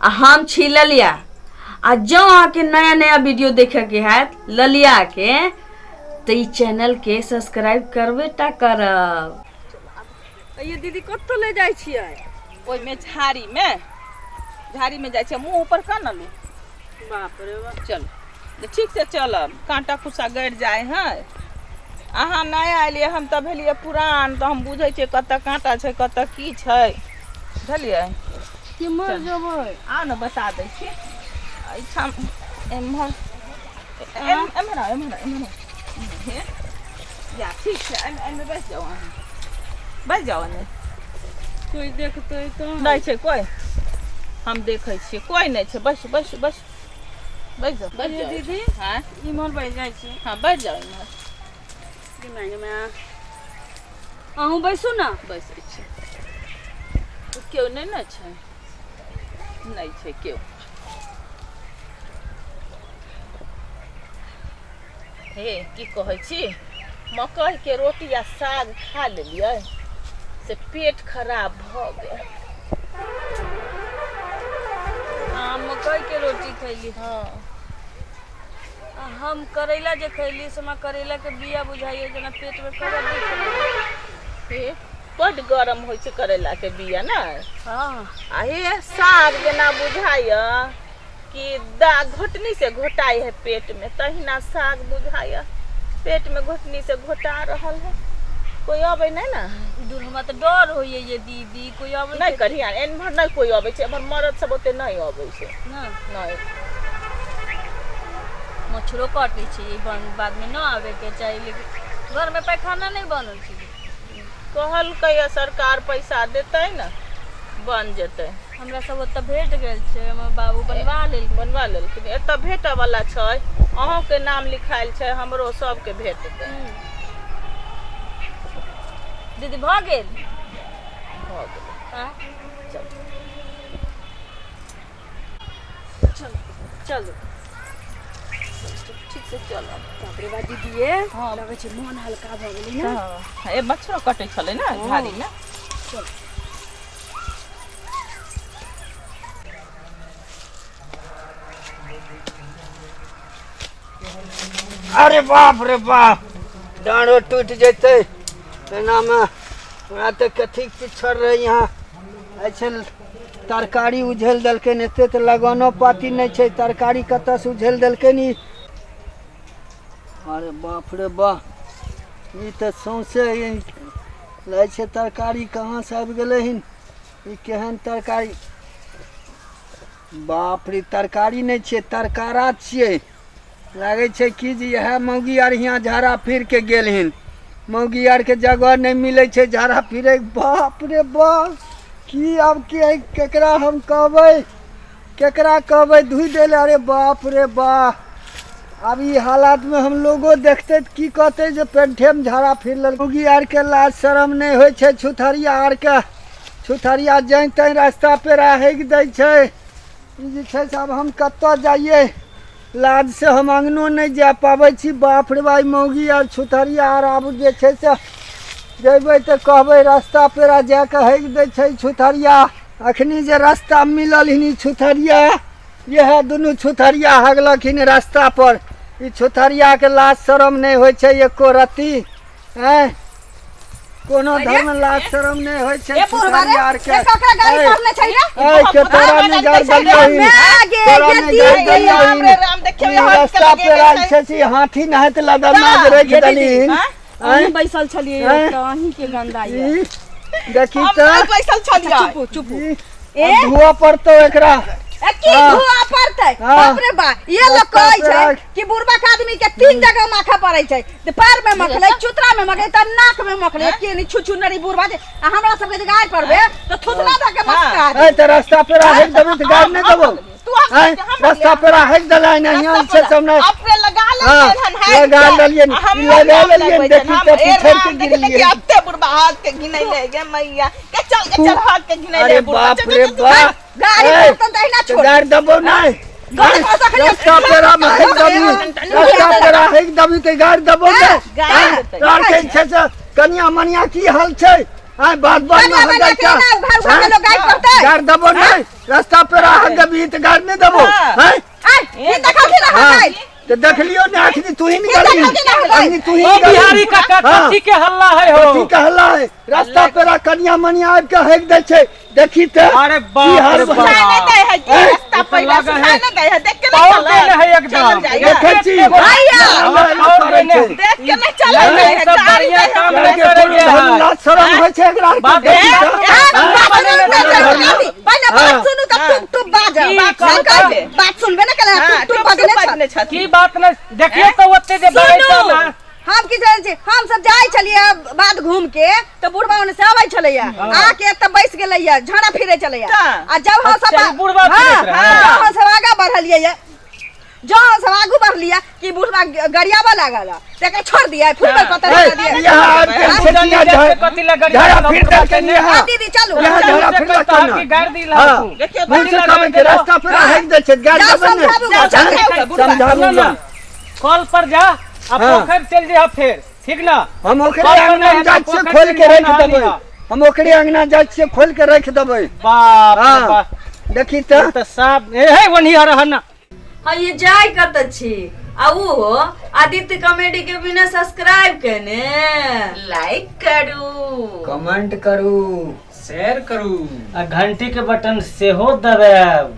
आ हम छी ललिया। आ जँ अहाँके नया नया वीडियो देखैके हैत ललियाके तऽ ई चैनलके सब्सक्राइब करबे टा करब। ये दीदी कतऽ ले जाइ छियै? ओहिमे झाड़ीमे, झाड़ीमे जाइ छियै। मुँह ऊपर कर न लू। बाप रे बाप। चलू ठीक से चलब, काँटा कुसा गड़ि जाइ है। अहाँ नहि अयलियै, हम तऽ भेलियै पुरान, तऽ हम बुझै छियै कतऽ काँटा छै कतऽ की छै, बुझलियै? केम्हर जेबै? आउ ने बता दै छी। एहिठाम एम्हर एम्हर आउ, एम्हर आउ, एम्हर आउ। हे या ठीक छै, एहिमे बैस जाउ, अहाँ बैस जाउ एहिमे। कोइ देखतै तऽ? नहि छै कोइ, हम देखै छियै, कोइ नहि छै। बैस बैस बैस बैस जाउ, बैस जाउ दीदी। हँ इम्हर बैस जाइ छी। हँ बैठ जाउ इम्हर। अहूँ बैसू ने। बैसै छी, केओ नहि ने छै, नहि छै केओ। हे की कहै छी, मकइके रोटी आ साग खा लेलियै से पेट खराब भऽ गेल। अहाँ मकइके रोटी खैली? हँ। आ हम करैला जे खैली से हमरा करैलाके बिया बुझाइए जेना पेटमे करऽ दै छलै। हे बड्ड गरम होइ छै करैलाके बिया ने? हँ। आ हे साग जेना बुझाइए कि दा घोटनी से घोटाइ है पेट में, तहिना साग बुझाइए पेट में घोटनी से घोटा रहल है। कोई अबै नहि ने? दूर, हमरा तऽ डर होइए ये दीदी, कोई अबै नहि करिया, एम्हर नहि कोई अबै छै, एम्हर मरद सब ओते नहि अबै छै। नहि नहि। मच्छरो कटै छै। ई बादमे न आबैके चाही, लेकिन घरमे पैखाना नहि बनल छै। कहलकै सरकार पैसा देतै ने, बन जेतै। हमरा सब ओतऽ भेट गेल छै, हमर बाबू बनवा लेलखिन। बनवा लेलखिन। एतऽ भेटऽ वाला छै, अहूँके नाम लिखायल छै, हमरो, सबके भेटतै। दीदी भऽ गेल? भऽ गेलै। आँय? चलू चलू चलू, ठीक से चलब। बाप रे बा दीदी, हँ। लगै छै मन हल्का भऽ गेलै ने। हँ, ए मच्छरो कटै छलै ने झाड़ीमे। चलू। अरे बाप रे बाप, डाँड़ो टूटि जेतै एनामे। हमरा तऽ कथी पिछड़ रहै यहाँ ऐसे तरकारी उझेल देलकै। एते तऽ लगनो पाती नहि छै, तरकारी कतऽसँ उझेल देलकै ई? अरे बाप रे बाप, ई तऽ सौंसे लागै छै तरकारी कहाँसँ आबि गेलै हन? ई केहन तरकारी? बाप रे, तरकारी नहि छियै, तरकारा छियै। लागै छै कि जे इएह मौगी आर हियाँ झाड़ा फिर के गेल हन। मौगी आरके जगह नहि मिलै छै झाड़ा फिरै। बाप रे बाप, की आब के केकरा हम कहबै, केकरा कहबै धोइ दै लए? अरे बाप रे बाप, आब ई हालातमे हम लोगो देखतै तऽ की कहतै जे पेंठेमे झाड़ा फिर लेलकै। मौगी आरके लाज शरम नहि होइ छै, छुथरिया आरके, छुथरिया जाहि ताहि रास्ता पेड़ा हेक दै छै। ई जे छै से आब हम कतऽ जाइए? लाजसँ हम अङ्गनो नहि जा पाबै छी। बाप रे बाप, मौगी आर छुथरिया आर, आब जे छै से जेबै तऽ कहबै रास्ता पेड़ा जाकऽ हेक दै छै छुथरिया। अखनी जे रास्ता मिलल हन ई छुथरिया, इएह दुनू छुथरिया हगलखिन रास्ता पर। ई छुथरियाके लाज शरम नहि होइ छै एको रत्ती? आँय, कोनो धर्म लाज शरम नहि होइ छै ए बुढ़वा रे, छुथरिया आरके? ए ककरा गाड़ी पढ़ने छै रे? ऐ के तोरा नहि गाड़ देलियौ, तोरा नहि गाड़ देलियौ। राम रे राम, देखियौ ई हाथ के रास्ता लगेने पेरा छै। छै से हाथी नहाइत लगल नाग राखि देलहिन। आँय? अहीं बैसल छलियै आँय? तऽ अहीं के गंदा ये। ई देखी हम तऽ नहि बैसल छलियै। चुपू चुपू। ई आब धोअ पड़तौ एकरा। ए की हाँ। धुआ पड़तै? हाँ। बाप रे बा, ये लोग रास्ता कहै छै पेड़ा। कि बुढ़बा के आदमी के तीन जगह माखा पड़ै छै, तऽ पैर में मखलै, चुतरा में मखलै, तऽ नाक में मखलै। के नहीं छुछु नरी बुढ़बा जे, आ हमरा सबके जे गाय पड़बे तऽ थुथना धऽ के मस्का ऐ तऽ रास्ता पेरा हेक देबी तऽ गाड़ नहि देबौ? तू हम ऐ रास्ता पेरा हेक देलै ने यहाँ छै सब ने। अपने लगा हाँ, लेलियन हन हाथ लगा के। लेलियन, आ हम लगा नाम लेलियन, लगबै देखी छन। हम तऽ ए पिछड़ि के राम, देखी गिरलियै। देखी एते बुढ़बा हाथ के घिनैले गे मैया के, चल के चल, हाथ के घिनैले अरे बुढ़बा। बाप चल, रे चल, चल, बाप, गाड़ी ऐ, पड़तन तऽ अहिना तऽ छोड़ गाड़ देबौ नहि? गाड़ी पर तखन रास्ता पेरा मे हेक देबी, रास्ता पेरा हेक देबी तऽ गाड़ देबौ नहि? गाड़ देतै। तोहर के छै से कनिया मनिया की हाल छै? आय बात बात में कनिया हगै मनिया के छै। एना उघार उघार के लोग गाड़ पड़तै? गाड़ देबौ नहि? रास्ता पे रह गबी तऽ गाड़ नहि देबो। हाँ। हैं? आय, ई देखलखिन अहाँ हाँ। गाय। तऽ देखलियौ ने, अखनी तू ही निकाली। देखलखिन अहाँ गाय। अखनी तू ही ओ निकाली। बिहारी काका, हाँ। कथी के हल्ला है हो? कथी कहला है? रास्ता पेरा कनिया मनिया आबि के हेक दै छै, देखी तऽ। अरे की बाप हाल रे बा? बाप। सुझाय नहि दै है की? हैं? रास्ता पहिला लगे है। सुझाय नहि दै है, देख के नहि पाउर चलल। देने है एकदम। चलल जाइए। देखै छी। भैया। हल्ला और करै देने। छै। देख के नहि चलल नहीं, जाइ है, सब गाड़ी बढ़िया दै है काम हमरा। नहीं करेंगे है। लाज शरम होइ छै एकरा आरके, बाप रे। देखी तऽ। हाँ, बात सुनू ने, चलू, पहिने बात हाँ। सुनू तऽ टुप टुप बाजब। की बात कहू सुन, तऽ? बात सुनबे ने केलहुँ, हाँ, टुप टुप टुप बजने टुप छल। बजने छथिन। की बात नहीं, देखिए तो ओते जे बगैचा सुनू। में हम की जानै छी, हम सब जाइ छलियै बाध घूम के तऽ बुढ़बा ओने से अबै छलैया, आके एतऽ बैस गेलैया, झाड़ा फिरै छलैया। तऽ। आ जब हम सब अच्छा, ई बुढ़बा हाँ, फिरैत रहै। जब हम सब आगाँ बढ़लियै, जब हम सब आगू बढ़लियै कि बुढ़बा गरियाबऽ लागल, तकरा छोड़ दियै, फूल हाँ। पत्ता ए, दऽ दियै। यहाँ आबि के हाँ। छेतिया जाने कथी लए गरिया झाड़ा देलक फिर देलकै बुढ़बा। यहाँ। हाँ, दीदी चलू। यहाँ झाड़ा से फिर देलकै कहता ना। कि गारि दी हाँ। तू। देखियौ, मुँह से लगा कहबै कि देलक। रास्ता पर हेक दै छै, गारि जाउ, देबै ने। समझाबू, हाँ? समझाबू, बुढ़बा। समझाबू सुनो ना। ना, कल पर जा आ हाँ। पोखरि चलि जइह फेर, ठीक ना? हम ओकरे कल पर अंगना नहि जाइ हेतै, छियै, पोखरि खोलि के चलि राखि जइह, देबै। नहा। हम ओकरे अंगना जाइ छियै, खोलि के राखि देबै। बाप रे हाँ। बाप। देखी तऽ। तऽ साफ ए हे ओनही रह ना। हाँ, ये जाय कत छी आ ऊ हो आदित्य कॉमेडी के बिना सब्सक्राइब केने लाइक करू, कमेंट करू, शेयर करू आ घंटी के बटन सेहो दबायब।